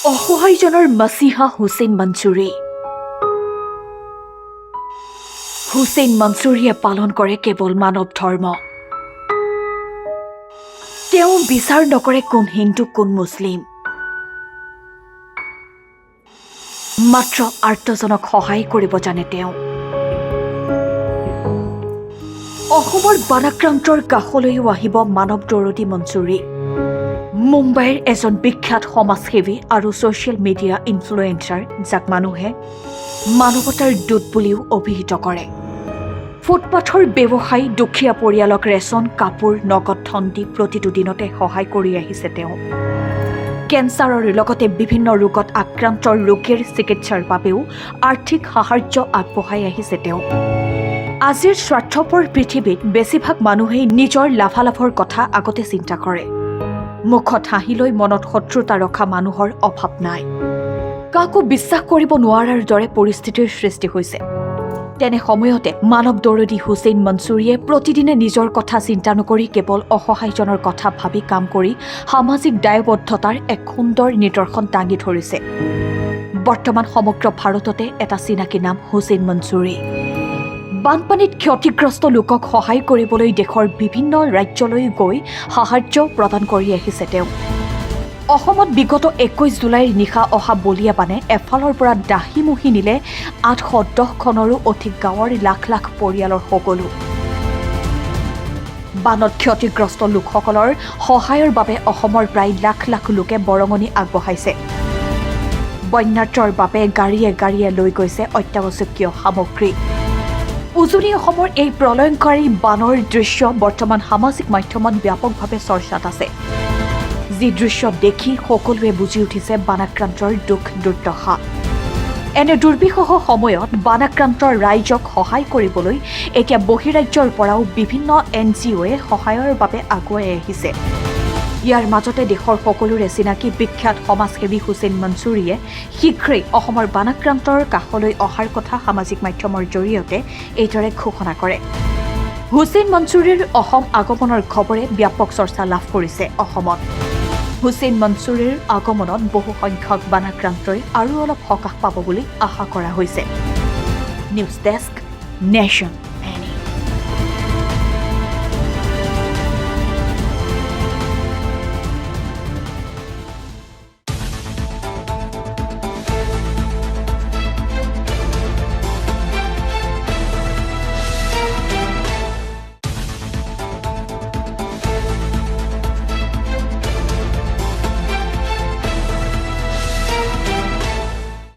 অসহায়জনৰ মচিহা হুছেইন মনচুৰী। হুছেইন মনচুৰীয়ে পালন কৰে কেৱল মানৱ ধৰ্ম। তেওঁ বিচাৰ নকৰে কোন হিন্দু, কোন মুছলিম। মাত্ৰ আৰ্তজনক সহায় কৰিব জানে তেওঁ। অসমৰ বানাক্ৰান্তৰ কাষলৈও আহিব মানৱ দৰদী মনচুৰী। মুম্বাইৰ এজন বিখ্যাত সমাজসেৱী আৰু ছ'চিয়েল মিডিয়া ইনফ্লুৱেঞ্চাৰ, যাক মানুহে মানৱতাৰ দূত বুলিও অভিহিত কৰে। ফুটপাথৰ ব্যৱসায়ী, দুখীয়া পৰিয়ালক ৰেচন, কাপোৰ, নগদ ধন দি প্ৰতিটো দিনতে সহায় কৰি আহিছে তেওঁ। কেঞ্চাৰৰ লগতে বিভিন্ন ৰোগত আক্ৰান্ত ৰোগীৰ চিকিৎসাৰ বাবেও আৰ্থিক সাহায্য আগবঢ়াই আহিছে তেওঁ। আজিৰ স্বাৰ্থপৰ পৃথিৱীত বেছিভাগ মানুহেই নিজৰ লাভালাভৰ কথা আগতে চিন্তা কৰে। মুখত হাঁহি লৈ মনত শত্ৰুতা ৰখা মানুহৰ অভাৱ নাই। কাকো বিশ্বাস কৰিব নোৱাৰাৰ দৰে পৰিস্থিতিৰ সৃষ্টি হৈছে। তেনে সময়তে মানৱ দৰদী হুছেইন মনচুৰীয়ে প্ৰতিদিনে নিজৰ কথা চিন্তা নকৰি কেৱল অসহায়জনৰ কথা ভাবি কাম কৰি সামাজিক দায়বদ্ধতাৰ এক সুন্দৰ নিদৰ্শন দাঙি ধৰিছে। বৰ্তমান সমগ্ৰ ভাৰততে এটা চিনাকি নাম হুছেইন মনচুৰী। বানপানীত ক্ষতিগ্ৰস্ত লোকক সহায় কৰিবলৈ দেশৰ বিভিন্ন ৰাজ্যলৈ গৈ সাহায্য প্ৰদান কৰি আহিছে তেওঁ। অসমত বিগত 21 জুলাইৰ নিশা অহা বলীয়া বানে এফালৰ পৰা দাহি মুহি নিলে 810খনৰো অধিক গাঁৱৰ লাখ লাখ পৰিয়ালৰ সকলো। বানত ক্ষতিগ্ৰস্ত লোকসকলৰ সহায়ৰ বাবে অসমৰ প্ৰায় লাখ লাখ লোকে বৰঙণি আগবঢ়াইছে। বন্যাৰ্তৰ বাবে গাড়ীয়ে গাড়ীয়ে লৈ গৈছে অত্যাৱশ্যকীয় সামগ্ৰী। উজনি অসমৰ এই প্ৰলয়ংকাৰী বানৰ দৃশ্য বৰ্তমান সামাজিক মাধ্যমত ব্যাপকভাৱে চৰ্চাত আছে। যি দৃশ্য দেখি সকলোৱে বুজি উঠিছে বানাক্ৰান্তৰ দুখ দুৰ্দশা। এনে দুৰ্বিষহ সময়ত বানাক্ৰান্ত ৰাইজক সহায় কৰিবলৈ এতিয়া বহিৰাজ্যৰ পৰাও বিভিন্ন এনজিঅ'য়ে সহায়ৰ বাবে আগুৱাই আহিছে। ইয়াৰ মাজতে দেশৰ সকলোৰে চিনাকি বিখ্যাত সমাজসেৱী হুছেইন মনচুৰীয়ে শীঘ্ৰেই অসমৰ বানাক্ৰান্তৰ কাষলৈ অহাৰ কথা সামাজিক মাধ্যমৰ জৰিয়তে এইদৰে ঘোষণা কৰে। হুছেইন মনচুৰীৰ অসম আগমনৰ খবৰে ব্যাপক চৰ্চা লাভ কৰিছে অসমত। হুছেইন মনচুৰীৰ আগমনত বহু সংখ্যক বানাক্ৰান্তই আৰু অলপ সকাহ পাব বুলি আশা কৰা হৈছে। News desk, nation.